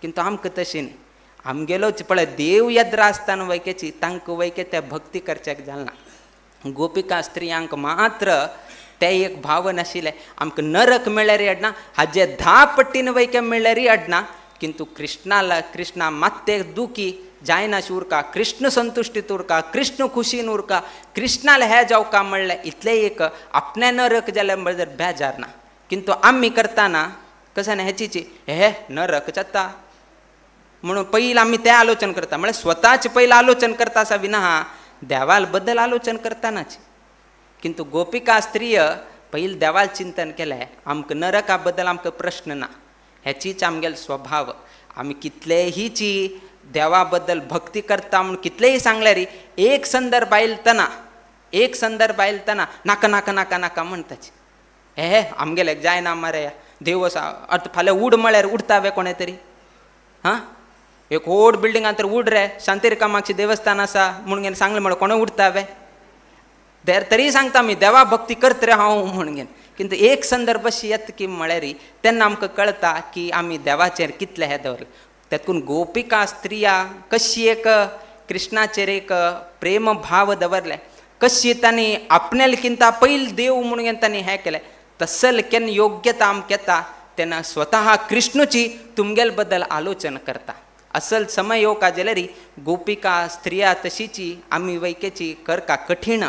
किंतु आमकां तशें न्ही. आमगेलोच पळय देव यात्रा आसतना वैकेची तांकां वैके ते भक्ती करच्याक जालना. गोपिका स्त्रियांक मात्र ते एक भाव नाशिल्ले आमकां नरक मेळ्ळ्यार अडना हाजे 10 पट्टीन वैके मेळ्ळ्यार अडना किंतु कृष्णाला कृष्णा मात्ते दुखी जायना उरका कृष्ण संतुश्टीत उरका कृष्ण खुशीन उरका कृष्णाला हें जावका म्हणलें इतलें एक आपणें नरक जाल्यार म्हळ्यार बेजार ना किंतु आमी करतना कशें न्ही हेची हे नरक जाता म्हणून पयलीं आमी तें आलोचन करता म्हळ्यार स्वताच पयलीं आलोचन करता आसा विना देवाल बद्दल आलोचन करतानाच. किंतु गोपिका स्त्रीय पयलीं देवाल चिंतन केलें आमकां नरका बद्दल आमकां प्रश्न ना. हेचीच आमगेलो स्वभाव. आमी कितलेहीची देवा बद्दल भक्ती करता म्हूण कितलेय सांगल्यार एक संदर्भ आयलतना, एक संदर्भ आयलतना नाका नाका नाका नाका म्हणटाची. हे आमगेले जायना मरे देव आसा, आतां फाल्यां उड म्हळ्यार उडटा वे कोणें तरी, हां एक व्हड बिल्डिंगान तर उड रे, शांतीर कामाक्षी देवस्थान आसा म्हूण सांगलें म्हळ्यार कोणें उडटा वे, तरी सांगता आमी देवा भक्ती करत रे हांव म्हूण घेवन. किंतु एक संदर्भ अशी येता की म्हळ्यार तेन्ना आमकां कळटा की आमी देवाचेर कितले हे दवरले. तेतून गोपिका स्त्रिया कशी एक कृष्णाचेर एक प्रेम भाव दवरले, कशी तांणी आपण्याले किंता पयल देव म्हणून तांणी हें केलें. तसल केन्ना योग्यता आमकां येता तेन्ना स्वतः कृष्णूची तुमगेल बद्दल आलोचन करता. असल समय येवका जाल्यार गोपिका स्त्रिया तशीची आमी वैकेची करका कठीण,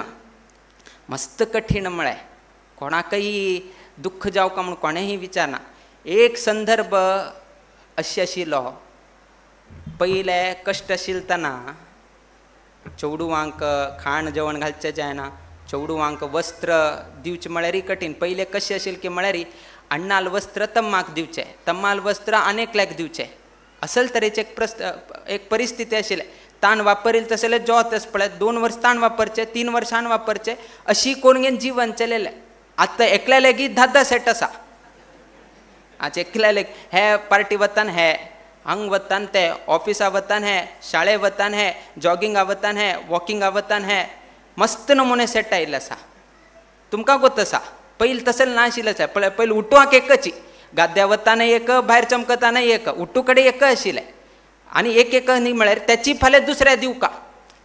मस्त कठीण म्हळ्यार कोणाकय दुख्ख जावका म्हूण कोणेंय विचारना. एक संदर्भ अशें आशिल्लो, पयले कश्ट आशिल्तना चेडवांक खाण जेवण घालचें जायना, चेडवांक वस्त्र दिवचें म्हळ्यारय कठीण. पयले कशें आशिल्लें की म्हळ्यार अण्णाल वस्त्र तम्माक दिवचें, तम्माल वस्त्र आनेकल्याक दिवचें, असल तरेचें एक प्रस्न एक परिस्थिती आशिल्लें. ताण वापरील तसले जोत आस पळय, 2 वर्स ताण वापरचें, 3 वर्सां वापरचें, अशी करून घेवन जीवन चलयलें. आतां एकल्या लेगीत 10-10 सेट आसा. आज एकल्या लेग हे पार्टी वतान, हे हांग वतान, ते ऑफिसा वतान, हे शाळे वतान, हे जॉगिंगा वतान, हे वॉकिंगा वतान, हे मस्त नमुने सेट आयिल्ले आसा. तुमकां गोत आसा पयलीं तसलें नाशिल्लें आसा. पळय पयलीं उठवाक एकच, गाद्या वतान एक, भायर चमकताना एक, उठू कडेन एक आशिल्लें. आनी एक एक न्ही म्हळ्यार त्याची फाल्यां दुसऱ्या दिवका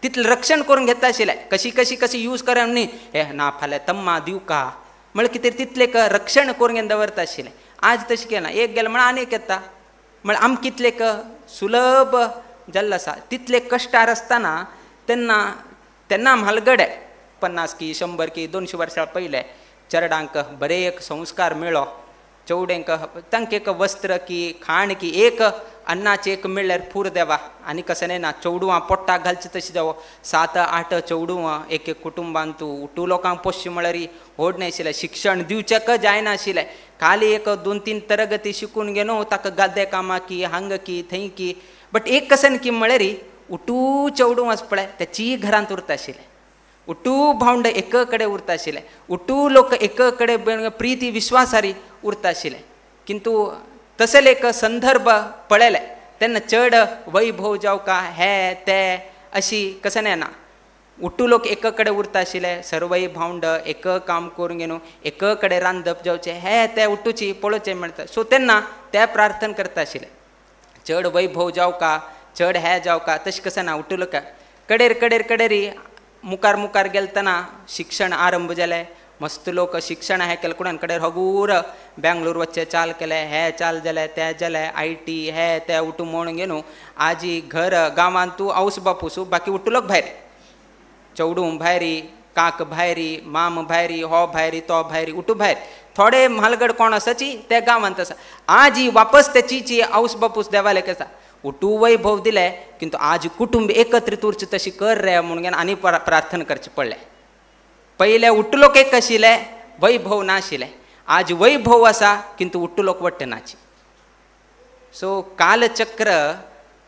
तितलें रक्षण करून घेता आशिल्लें. कशी कशी कशी यूज करप न्ही, हे ना फाल्यां तम्मा दिवका म्हळ्यार कितें तितलें रक्षण करून घेवन दवरता आशिल्लें. आज तशें केलें, एक गेलें म्हळ्यार आनी एक येता, म्हळ्यार आमकां कितलें सुलभ जाल्लें आसा. तितले कश्टार आसतना तेन्ना तेन्ना म्हालगडे 50 की 100 की 200 वर्सां पयलें चेरडांक बरे एक संस्कार मेळ्ळो, चेवडेंक तांकां एक वस्त्र की खाण की एक अन्नाचें एक मेळ्ळ्यार पूर देवा आनी कसलें ना. चेडवां पोट्टाक घालचीं तशीं जावो, 7-8 चेडवां एक एक कुटुंबांत तूं उठू लोकांक पोसचें म्हळ्यार व्हड न्हय आशिल्लें, शिक्षण दिवचें जायना आशिल्लें. खाली एक 2-3 तरगती शिकून घेवन ताका गाद्दे कामां की हांग की थंय की, बट एक कसन की म्हळ्यार उठू चेडूं आसा पळय तेचीय घरांत उरता आशिल्लें, उठू भावंड एक कडेन उरता आशिल्लें, उठू लोक एक कडेन प्रिती विश्वासारी उरता आशिल्लें. किंतु तसले एक संदर्भ पळयले तेन्ना चड वैभव जावका हे ते अशी कसं ना. उठू लोक एक कडेन उरता आशिल्ले, सर्वय भावंड एक काम करून घेवन एक कडेन रांदप जावचें हे ते उठूची पळोवचें मेळटा. सो तेन्ना ते प्रार्थना करता आशिल्ले चड वैभव जावका चड हे जावका तशें कसं ना. उठू लोक कडेर कडेर कडेरी मुखार मुखार गेलतना शिक्षण आरंभ जालें, मस्त लोक शिक्षण हें केलें, कोणान कडेन हगूर बेंगलोर वचचें चाल केलें, हें चाल जालें तें जालें, I T हे तें उठू म्हणून घेवन आजी घर गांवांत तूं आवस बापूस बाकी उठू लोक भायर, चेडूं भायरी, काक भायरी, माम भायरी, हो भायरी, तो भायरी, उठू भायर. थोडे म्हालगड कोण आसाची ते गांवांत आसा. आजी वापस तेची आवस बापूस देवालेक आसा. उठू वैभव दिले किंतु आज कुटुंब एकत्रित उरचें तशें कर रे म्हणून आनी प्रार्थना करचें पडलें. पयले उठलोक एक आशिल्ले, वैभव नाशिल्ले. आज वैभव आसा किंतु उठलोक वट्ट नाची. सो कालचक्र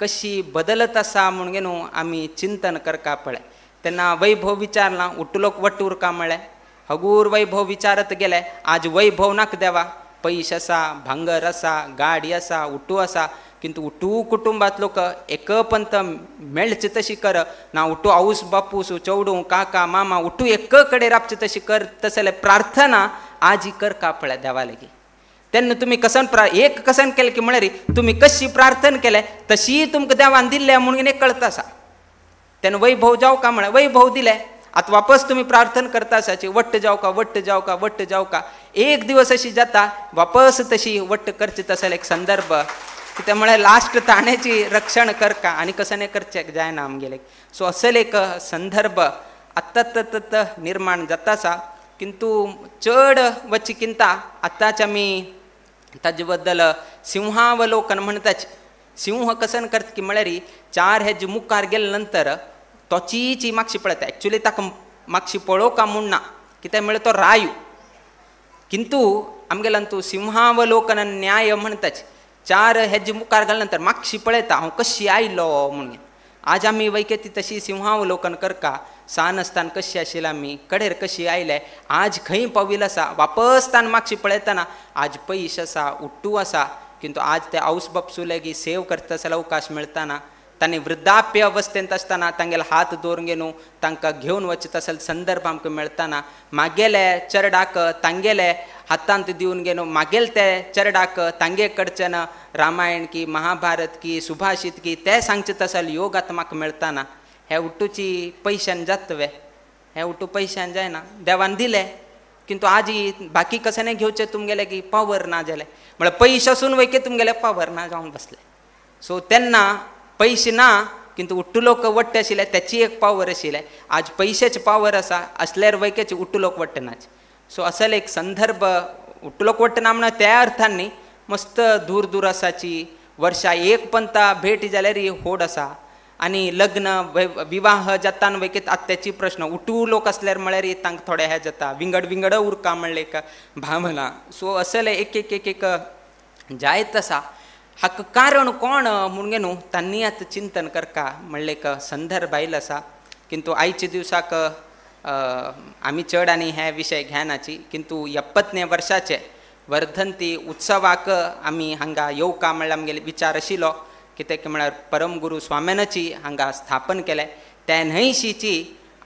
कशी बदलत आसा म्हणून न्हू आमी चिंतन करका पळय. तेन्ना वैभव विचारला उठलोक वट्ट उरका म्हळ्ळें, हगूर वैभव विचारत गेले. आज वैभव नाका देवा, पयशे आसा, भांगर आसा, गाडी आसा, उठू आसा, किंतु उठू कुटुंबांत लोक एकपंत मेळचे तशी कर ना. उठू आवस बापूस चेडूं काका मामा उठू एक कडेन राबचे तशी कर, तसले प्रार्थना आजी कर का पळय देवा लागीं. तेन्ना तुमी कसन एक कसन केलें की म्हळ्यार तुमी कशी प्रार्थना केलें तशी तुमकां देवान दिल्लें म्हणून एक कळता आसा. तेन्ना वैभव जावका म्हळ्यार वैभव दिलें, आतां वापस तुमी प्रार्थना करता आसाची वट्ट जावका वट्ट जावका वट्ट जावका. एक दिवस अशी जाता वापस तशी वट्ट करची तसले एक संदर्भ कितें म्हळ्यार लास्ट ताणेची रक्षण करका आनी कसं करचें जायना आमगेले. सो असले एक संदर्भ आत्तां आत्तां निर्माण जाता आसा. किंतु चड वची किंता आतांच आमी ताजे बद्दल सिंहावलोकन म्हणटाच. सिंह कसन करता की म्हळ्यार 4 हेज मुखार गेले नंतर तो चीची मागशी पळयता. एक्चुली ताका मागशी पळोवका म्हूण ना, कित्याक म्हळ्यार तो रायू. किंतु आमगेल्यान तूं सिंहावलोकन न्याय म्हणटाच. चार हेजी मुखार घाल नंतर मागशी पळयता हांव कशी आयलो म्हणून. आज आमी वैकेती तशी सिंहावलोकन करका, सान आसतना कशी आशिल्ले आमी, कडेर कशी आयले, आज खंय पाविल्ले आसा, वापस तान मागशी पळयतना आज पयश आसा, उट्टू आसा, किंतु आज ते आवस बापसू लेगीत सेव करता जाल्यार अवकाश मेळतना तांणी वृद्धाप्य अवस्थेंत आसतना तांगेले हात दवरून घेवन तांकां घेवन वचत आसले संदर्भ आमकां मेळतना मागेले चरडाक तांगेले हातांत दिवन घेवन मागेले ते चरडाक तांगे कडच्यान रामायण की महाभारत की सुभाषित की ते सांगचे तसल योग आतां म्हाका मेळतना. हे उट्टूची पयशान जातवे, हे उट्टू पयशान जायना, देवान दिले किंतु आजी बाकी कशें घेवचें तुमगेले की पावर ना जाले, म्हळ्यार पयशे आसून वयके तुमगेले पावर ना जावन बसले. सो तेन्ना पयशे ना किंतु उट्टू लोक वट्टे आशिल्ले त्याची एक पावर आशिल्ले, आज पयशेच पावर आसा आसल्यार वयकेचे उट्टू लोक वट्टे नाच. सो असले एक संदर्भ उट्टू लोक वट्टे ना म्हणून त्या अर्थान न्ही, मस्त दूर दूर आसाची वर्षा एक पंता भेट जाल्यार होड आसा आनी लग्न विवाह जातान वयकेत आतां त्याची प्रश्न उटू लोक आसल्यार म्हळ्यार तांकां थोडे हे जाता, विंगड विंगड उरका म्हणले एक भावना. सो असले एक एक एक एक जायत आसा. हाका कारण कोण म्हणून न्हू तांणी आतां चिंतन करका म्हणले एक संदर्भ आयलो आसा. किंतु आयच्या दिवसाक आमी चड आनी हे विशय घेनाची, किंतु 70 वर्साचे वर्धंती उत्सवाक आमी हांगा येवका म्हणल्यार आमगेले विचार आशिल्लो, कित्याक म्हळ्यार परमगुरू स्वाम्यानाची हांगा स्थापन केलें त्या न्हंयशीची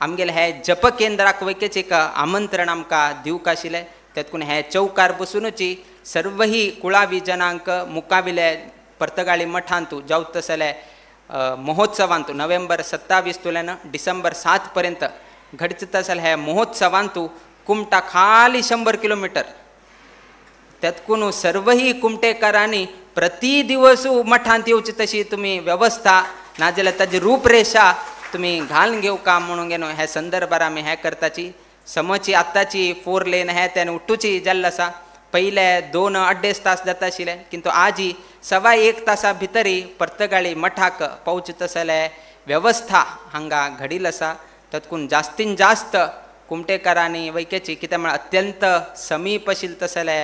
आमगेले हे जप केंद्राक वयकेच एक आमंत्रण आमकां दिवंक आशिल्लें. तेतकून हे चौकार बसुनूची सर्वही कुळावी जनांक मुकाविले पर्तगाळी मठांतू जावत तसले महोत्सवांतू नोव्हेंबर 27 तुल्यान डिसेंबर 7 पर्यंत घडचे तसले हे महोत्सवांतू कुमटा खाली 100 किलोमीटर तेतकून सर्वही कुमटेकारांनी प्रति दिवसू मठांत येवची तशी तुमी वेवस्था नाजाल्यार ताजी रूपरेशा तुमी घालून घेवका म्हणून घेवन ह्या संदर्भार आमी हें करताची. समची आतांची 4 लेन हे तेन्ना उट्टूची जाल्लो आसा, पयले 2-2.5 तास जाता आशिल्ले किंतु आजी 1.25 तासा भितरी पर्तगाळी मठाक पावचे तसले वेवस्था हांगा घडिल्ल आसा. तातूंत जास्तीन जास्त कुमटेकारांनी वैकेची कित्याक म्हळ्यार अत्यंत समीप आशिल्ले तसले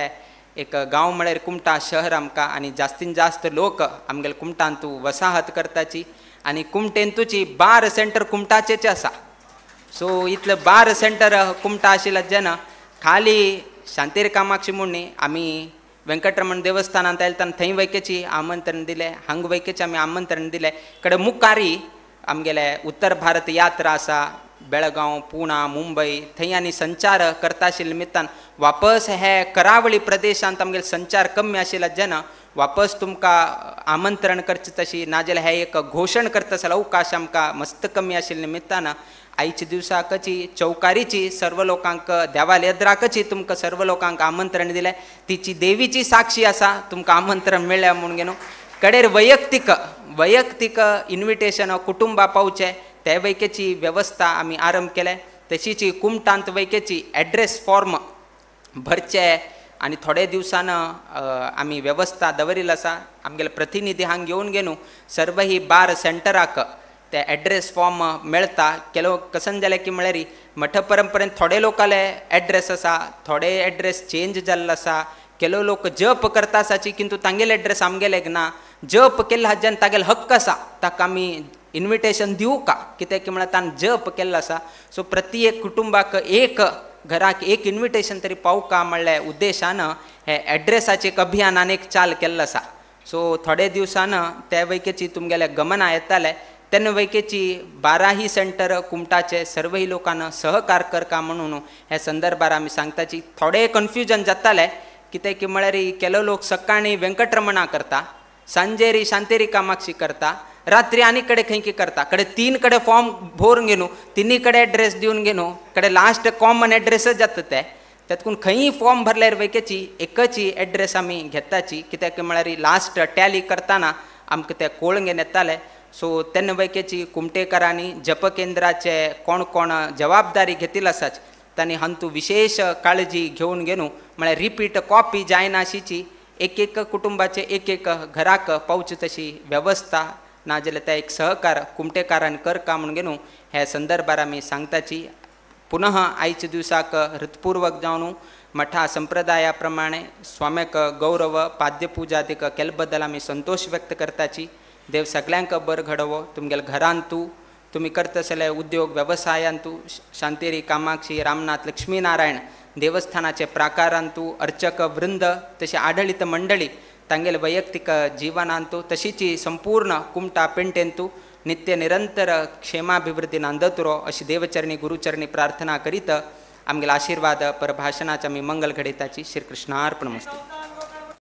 एक गांव म्हळ्यार कुमटा शहर आमकां आनी जास्तीन जास्त लोक आमगेले कुमटांतू वसाहत करताची आनी कुमटेंतूची 12 सेंटर कुमटाचेच आसा. सो इतले 12 सेंटर कुमटा आशिल्ले जेन्ना खाली शांतीर कामाक्षी म्हूण न्ही आमी वेंकटरमण देवस्थानांत आयले तेन्ना थंय वैकेची आमंत्रण दिलें, हांगा वैकेचें आमी आमंत्रण दिलें. कडे मुखारी आमगेले उत्तर भारत यात्रा आसा, बेळगांव, पुणा, मुंबय थंय आनी संचार करता आशिल्ले निमित्तान वापस हे करावळी प्रदेशांत आमगेले संचार कमी आशिल्ले जेन्ना वापस तुमकां आमंत्रण करचें तशी नाजाल्यार हे एक घोशण करता जाल्यार अवकाश आमकां मस्त कमी आशिल्ले निमित्तान आयच्या दिवसाकची चौकारीची सर्व लोकांक देवाल येद्राकची तुमकां सर्व लोकांक आमंत्रण दिलें, तिची देवीची साक्षी आसा तुमकां आमंत्रण मेळ्ळें म्हणून घेवन कडेर वैयक्तीक वैयक्तीक इन्विटेशन कुटुंबा पावचें ते वैकेची वेवस्था आमी आरंभ केले. तशीची कुमटांत वैकेची एड्रेस फॉर्म भरचे आनी थोडे दिवसान आमी वेवस्था दवरिल्ली आसा. आमगेले प्रतिनिधी हांगा घेवन घेवन सर्व ही 12 सेंटराक ते एड्रेस फॉर्म मेळटा. केलो कसन जालें की म्हळ्यार मठ परंपरेन थोडे लोकाले एड्रेस आसा, थोडे एड्रेस चेंज जाल्लो आसा, केलो लोक जप करता आसाची किंतु तांगेले एड्रेस आमगेले ना. जप केल्लो आसा जेन्ना तागेलो हक्क आसा ताका आमी इन्विटेशन दिवका कित्याक की म्हळ्यार ताणें जप केल्लो आसा. सो प्रति एक कुटुंबाक एक घराक एक इन्विटेशन तरी पावका म्हणल्या उद्देशान हे एड्रेसाचें एक अभियान आनी एक चाल केल्लो आसा. सो थोडे दिवसान त्या वैकेची तुमगेल्या गमना येताले तेन्ना वैकेची 12 सेंटर कुमटाचे सर्वही लोकांना सहकार करका म्हणून ह्या संदर्भार आमी सांगताची. थोडे कन्फ्युजन जाताले कित्याक की म्हळ्यार केलो लोक सकाळी वेंकटरमणा करता, सांजेरी शांतेरी कामाक्षी करता, रात्री आनी कडेन खंय की करता, कडे 3 कडेन फॉर्म भरून घेवन 3 कडेन एड्रेस दिवन घेवन कडे लास्ट कॉमन एड्रेसच जाता ते तेतकून खंयी फॉर्म भरल्यार वैकेची एकची एड्रेस आमी घेताची कित्याक म्हळ्यार लास्ट टॅली करतना आमकां ते कोळून घेवन येताले. सो तेन्ना वैकेची कुमटेकारांनी जप केंद्राचे कोण कोण जबाबदारी घेतिल्ली आसाच तांणी हांतू विशेष काळजी घेवन घेवन म्हळ्यार रिपीट कॉपी जायना अशीची एक एक कुटुंबाचे एक एक घराक पावची तशी वेवस्था नाजाल्यार ते एक सहकार कुमटेकारान करका म्हणून घेवन ह्या संदर्भार आमी सांगताची. पुनः आयच्या दिवसाक हृतपूर्वक जावन मठा संप्रदाया प्रमाणे स्वाम्याक गौरव पाद्यपूजादीक केल्ले बद्दल आमी संतोश व्यक्त करताची. देव सगळ्यांक बर घडोवो. तुमगेले घरांतू तुमी करतसले उद्योग वेवसायांतू शांतेरी कामाक्षी रामनाथ लक्ष्मीनारायण देवस्थानाचे प्राकारांतू अर्चक वृंद तशें आडळीत मंडळी तांगेले वैयक्तिक जीवनांतू तशीची संपूर्ण कुमटा पेंटेंतू नित्य निरंतर क्षेमाभिवृद्धी नांदतुरो अशी देवचरणी गुरुचरणी प्रार्थना करीत आमगेले आशीर्वाद परभाषणाचे आमी मंगल घडयताची. श्रीकृष्णार्पणमस्तु.